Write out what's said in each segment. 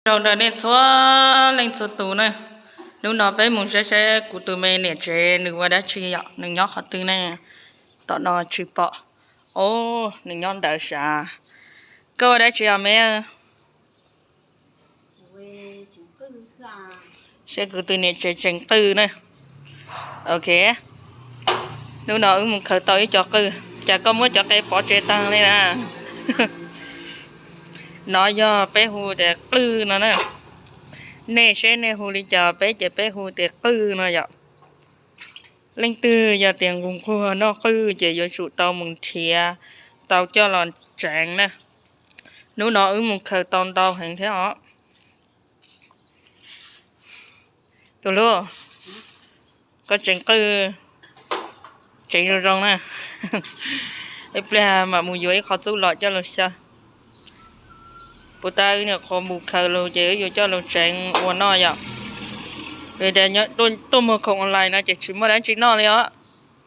Nyob zoo rau nej txhua leej txhua tus na. Hnub no peb mus saib saib kuv tus me niam tsev nws ua dab tsi yom, nws nyob qhov twg ne, tom no tsis pom. Os, nws nyob ntawd sav. Koj ua dab tsi os me? Saib kuv tus niam tsev tseem qwj na. Ok, hnub no wb mus khaws tau ib co qwj. Cas koj muab cov qe pov tseg tag li na? No yog peb hu tias qwj no na. Nej seb nej hu li cas, peb ces peb hu tias qwj no yom. Leej twg yog tias nqus nquag noj qwj ces yuav tsum tau mus nrhiav tau coj los tseev na. Hnub no wb mus khaws tau ntau heev thiab os. Tus hlub, koj tseev qwj, tseev zoo zoo na. Ib pliag mam mus yuav ib qho txuj lom coj los xyaw. Puas tas wb nyuam qhuav mus khaws los ces wb yuav coj los tseev ua noj yom. Vim tias tuaj muag khoom online no ces tsis muaj dab tsi noj li os.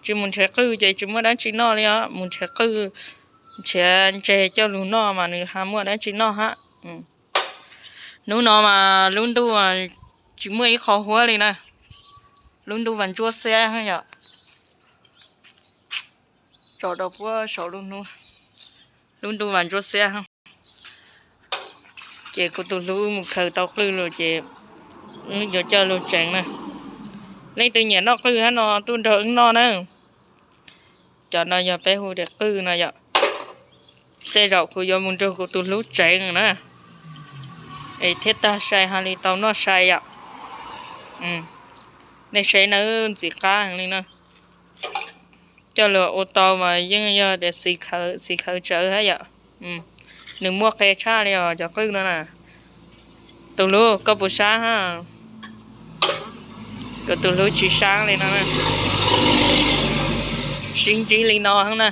Tsis mus nrhiav qwj ces tsis muaj dab tsi noj li os. Mus nrhiav qwj, nrhiav ntses coj lug noj mas nws ho muaj dab tsi noj hab. Hnub no mas lub ntuj tsis muaj ib qho huab li na. Lub ntuj mas ntsuab xiab yom. Tsom rau puag saum lub hnub, lub ntuj mas ntsuab xiab. Ces kuv tus hlub wb mus khaws tau qwj los ces wb yuav coj lug tseev na. Leej twg nyiam noj qwj hab no tuaj nrog wb noj na. Cov no yog peb hu tias qwj no yom. Tej zaum kuv yuav mus nrog kuv tus hlub tseev na, es thiaj tag sai ho li tau noj sai yom. Nej saib nawb, ntxim qab heev li na. Coj lug ua tau mas yeej yog tias xis khawv tsawv hab yom. Nws muaj qe tshaj li os cov qwj no na. Tus hlub, koj puas sab hab? Kuv tus hlub tsis sab li no na. Sib ntsib li no hab na.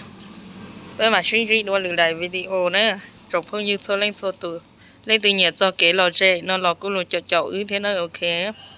Peb mam sib ntsib dua lwm daim video na. Tsoom phooj ywg txhua leej txhua tus, leej twg nyiam txog kev lom zem no los kuj lug caum caum wb thiab na, ok.